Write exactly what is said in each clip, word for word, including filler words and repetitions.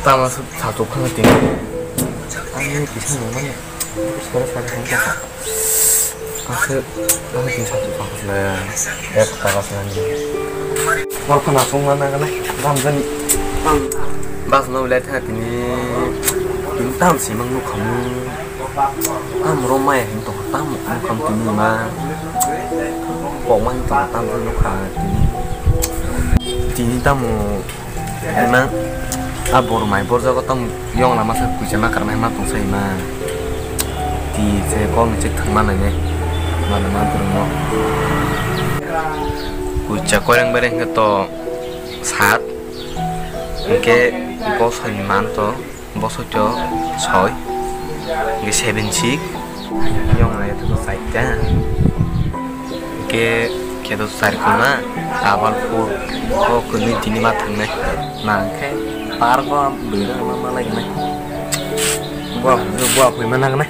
Tama sa, sa tuk khana tini. Ani kisa nung mani. Sare sare hang kha. Ase, ase tin sa tuk khana le. Ek ta gas nani. Mor khana sung mana kana. Dam jani. Bas no le tha tini. Tin tam si mang nuk khamu. Tam ro mai hin to tam nuk kham tini ma. Pok man to tam nuk kha tini. Tini tam Ema, a bor mai borjago tamo yong lama sa kuisa ma karnai ma tong sai ma. Ti se kol ni chek thang ma nai ne. Ma ma bwrwng no. Kuisa koirang bereng khe to sat. Hingke bosoi man to, bosoi to soi. Hingke seven six. Yong lai to sai ta. Hingke khe to sari khuna, abal phur, o kwnwi tini ma thangnai. Nang khe park o bwrwi rok ma, ma lai gnai. Bua, bua phui ma nang nai.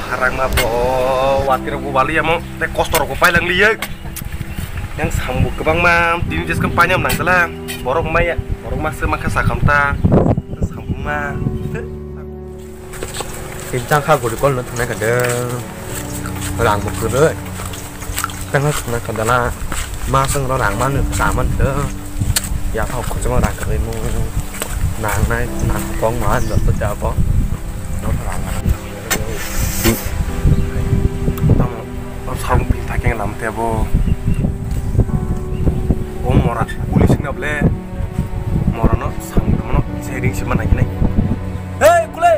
Harang ma bo, wati rok bo bali amo, te kosto rok bo pailang liye. Yang sambu kwbangma tini jeske painam nang tala. Borok maya, borok ma se makha sakam ta. Sambu ma. Tin chang kha guri kol no thanai ka de. Rang bo kwrwi. Tang kha thanai ka dala. Ma seng ro rang man sa man de. Ya thok khosong rang kwrwi mo. Nang nai nang kong ma do to ja bo. No rang. Tamo, o samung pin thakeng lam tebo. O mora, police wngna ble. Mora no samung tamo no, kisa ring sima nai hinai. Hey, Kule!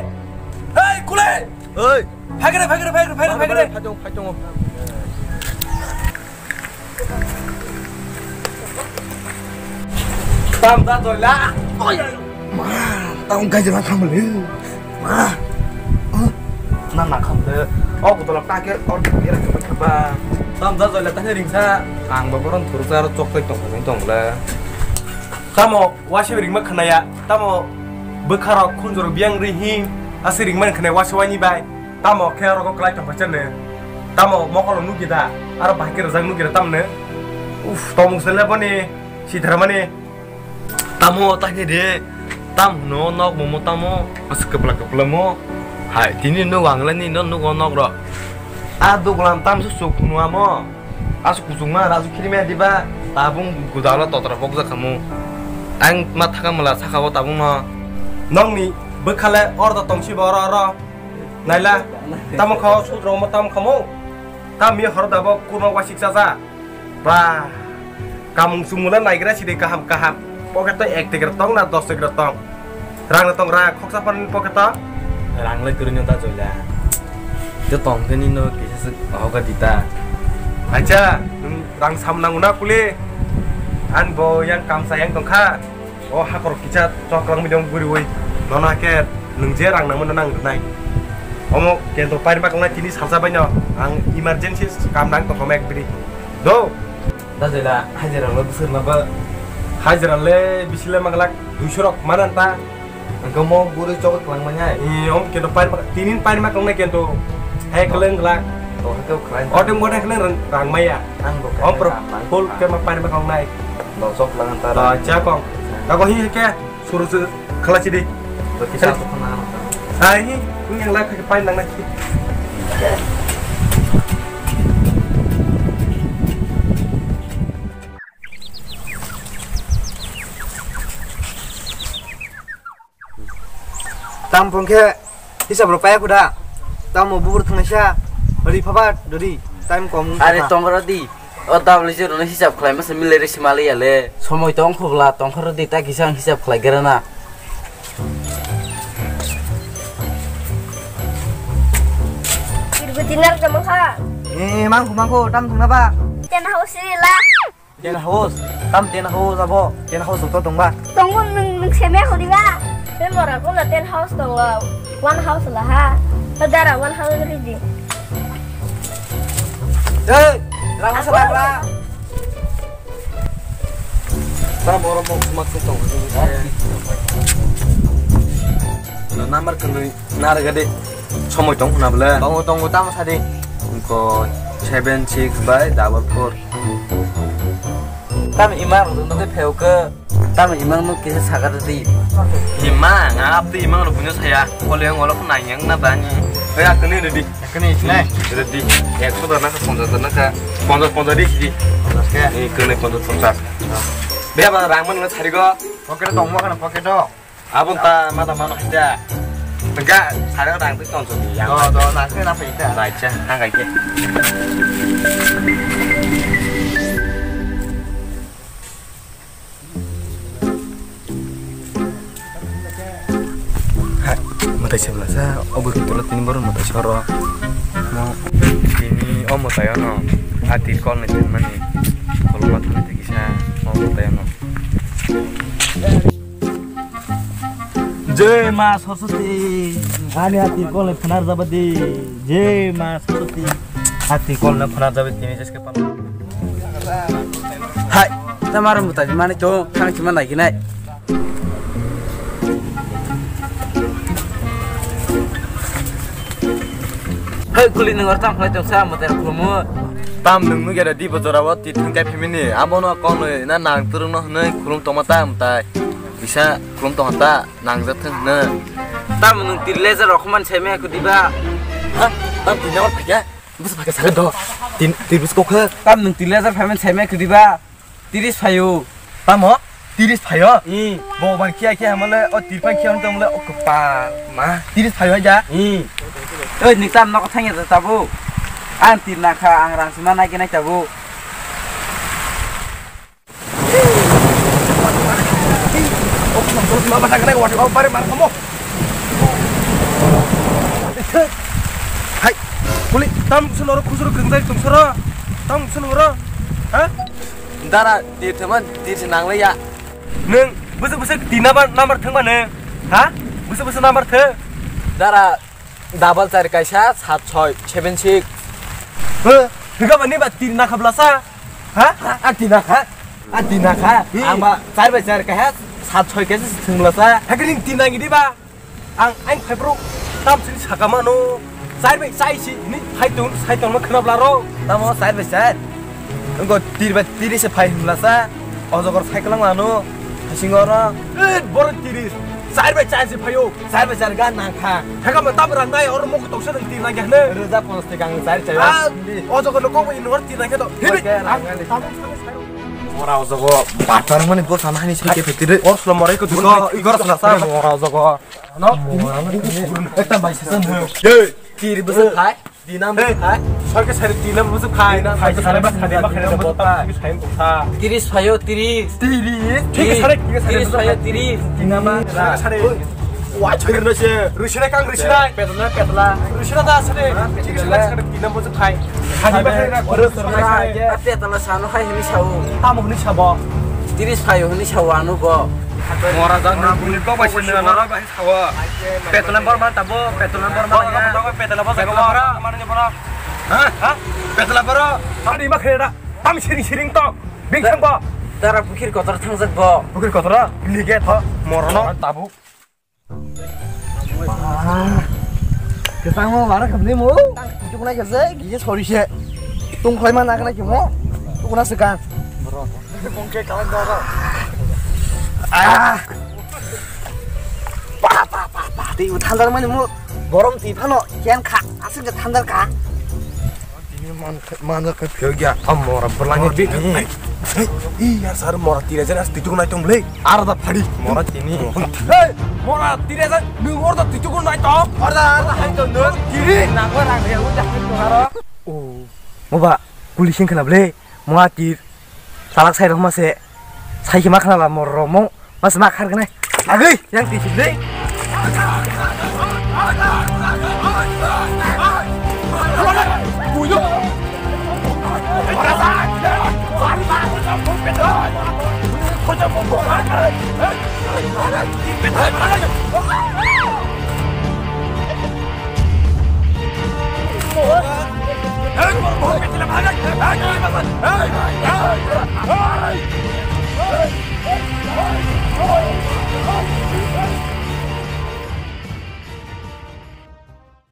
Hey, Kule! Hey! Phagre, phagre, phagre, phagre, phagre. Phagre, phagre. Tam da doila. Oi, oi. Ma, tamo gaijala thamle. Ma. Ah, na na khamle. O botola ta ke or kira khamle khaba. Tam da doila tani ringsa. Ang bo boron thursa ro chok tai tong tong le. Tamo wasi ringma khnaya. Tamo bwkharok khunjuru biyang ri him. Asi ringma khnaya wasi wani bai. Tamo khe oro kwlai tong kha chene. Tamo mokolo nukya da. Aro bahai khe rwjak nukya da tamne. Uf, tongmung se le boni. Sitharmani. Tamo ta khe de. Tam hwno nok momo tamo. Aswk kwpla kwpla mo. Hai, tini nuk ang le ni no nugo nok ro. A duglam tam su suk nuamo. Aswk kuchukma, aswk khirima diba. Tabung gudalo totra bokjak khamu. Ang ma thaka mala saka o tabung no. Nokni bwkhale ordo tongsi bo oro oro. Naila, tamo kha o sudro mo tamo khamo. Tam mi hor dabo kurma wasik chaja. Ba, kamung sumuna naigra sidi kaham kaham. Pocket to ek tikra tong na dos tikra tong. Rang na tong ra khoksa pan pocket to. Rang le kurunyo ta joila. Te tong ke ni no kisa se ahoga dita. Acha, nung rang sam nang una kuli. An bo yang kamsa yang tong kha. O hakhor kisa choklang bidong guriwi. Nono hakhe nwng je rang nangmano nang rwnai. Omo kento pairma tongnai tini salsa baino ang emergency kam nang tongkha ek biri. Do. Da jela hajira lo bwswrma ba. Hajira le bisile manglak duiso rok manan ta. Engko mo guri chokot kwlang manya. I om kento pairma tini pairma tongnai kento. Hai kwleng glak. To hakhe kwlang. Otem gode kwleng rang maya. Ang bo. Om pro full kema pairma tongnai. Lo chok lang ta. Lo cha kong. Tago hi ke suru su khala chidi. Lo kisa to khana. Ai hi, ni yang la ke pai nang na chidi. Tam phone khe hisab rok paya khuda. Tamo bubur thangnaisa ri phaba dori time kom. Are tongkhoro di. O W zero no hisab khlai masa milai resi malai ya le. Somoi tong khobla tongkhoro di ta kisa ang hisab khlai gra na. Irbo dinar jama kha. Eh, mangkho mangkho tam thangna ba. Ten house ri la. Ten house, tam ten house abo, ten house joto tongba. Tongo nwng, nwng seme horiba. Be mora kono ten house tongo, one house la ha. Dara one house ridi. Hey, rang asa labra. Tam oro mok smak se tongo. Number kwnwi narwkha de. Somoi tong khna bwle? Tongo, tongo, tamo sadi. Ko seven six by double four. Tamo imang rok dungno khe pheo khe. Tamo imang no kisa sagar di. Imang, ap tu imang rok buino saya. Kole yang olok nang yang na bani. Oya kene ready. Kene isnai. Ready. Ekso dana kha, ponchas dana kha. Ponchas, ponchas di sidi. Oke. Ni kene ponchas, ponchas. Bia ba rang man ngai sari go. Pocket tong ma kana pocket do. Abon ta mata mano hita. Enggak, ada orang tu tonton ni. Do, do, nang khe na phaita. Bacha, ang kai ke. Hai, matai sebla sa, obor tu tini baru matai soro. Mo, ini om matai ono. Ati kol ni mani. Kol matai ni kisa, om matai ono. Jai Ma Saraswati. Ani ati kol phanar jabadi. Jai Ma Saraswati. Ati kol na phanar jabadi tini jeske pal. Hai, tamar muta mani to thang chima nai kinai. Hai, kuli nang or tam khlai toksa muta khulumu. Tam nung nu gera di bojora o ti thung kai family. Abono kol na nang turung no hwnwi khulum toma tam tai. Bisa khulum tong ta nangjak thang hwnwi. Tam nwng tiri lejar rok man sai me kudi ba? Ha? Tam tini lejar phai khe? Bus phai khe sai do. Tin, tin bus kok khe? Tam nwng tiri lejar phai man sai me kudi ba? Tiris phaio. Tamo? Tiris phaio? Hmm. Bo ban kia kia male o tirpan kia tong male o kpa ma. Tiris phaio ja? Hmm. Oi, ni tam nok thang ya tabu. Ang tir na kha, ang rang sima nai khe nai tabu. Hai, kuli, tam kusun oro khusuru kengdai tungsoro, tam kusun oro, ha? Dara, tir teman, tir se nanglai ya. Nung, bwswk bwswk tir number, number thwng ba nung, ha? Bwswk bwswk number thwng? Dara, Double char kaisa, sat soi, seven six. He, hwnkha ba nini ba tir nakha bwlasa? Ha? A tir nakha? A tir nakha? Hmm. Ang ba char bai char kaisa, sat soi kaisa se thwng bwlasa. Hakhe nini tir nangya di ba? Ang, ang phaiphuru tam sini saka mano. Char bai char se hini phai tong, sai tongma khwna bwla rok. Tamo char bai char? Wngkha tir bai tir se phai hwnlasa, o jogor cycle ang lano, hasingo oro, eh, borok tiris, char bai char se phaio, char bai char ga nang kha. Thaka ma tam rang nai, oro mokol toksa nang tir nang khe hne. Rwja ponchas taka ang char char. Ah, o jogor no kok bai nor tir nang khe to. Hibi. Ora o jogo batar mani bo sana hani sai ke phetir. Or slo morai ko dugo, igor slo sa. Ora o jogo. No, ekta bai sesa no. Hey, tir bwswk khai? Dinam bwswk khai? Soike sari dinam bwswk khai. Dinam khai sari ba khai ba khai ba khai. Tiris phaio, tiris. Tiris. Thik sari, thik sari. Tiris phaio, tiris. Dinam ba sari. Wa chhari no se. Rusina kang rusina. Petla, petla. Rusina da sari. Thik sari sari dinam bwswk khai. Khai ba khai ra. Oro sari. Ate tala sano khai hini sao. Tamo hini sabo. Tiris phaio hini sao ano bo. Mora jang ni bulik ko bai sini na. Hawa. Petrol number man tabo, petrol number man ya. Petrol number man ya. Ha? Ha? Petrol number. Tadi ma khreda. Tam siring siring to. Bing thang ba. Dara bukir kotor thangjak bo. Bukir kotor. Lige tho. Morono. Tabu. Kesang mo mara khamni mo. Tukuna kese, gije sori se. Tung khlai ma nakna kimo. Tukuna sekan. Ah! Pa, pa, pa, pa, twi bo thandar mani mo borom twi phano ken kha, aswk je thandar kha. Tini man, man kha phiyok ya, am mora berlangit. Mora bi, ei, ei, ei, ya sar mora twi jan as twi tuk nai tong bwle. Ar da phadi. Mora tini. Ei, mora twi jan nung or da twi tuk nai tong. Ar da, ar da hai tong nung. Tiri. Nang ko rang ya udah hai tong aro. Oh. Mo ba, kuli sing khna bwle. Mo atir. Salak sai rok ma se. Sai khe ma khna la mor rok mo. Mas ma khar gnai. Agui, yang ti sik dei.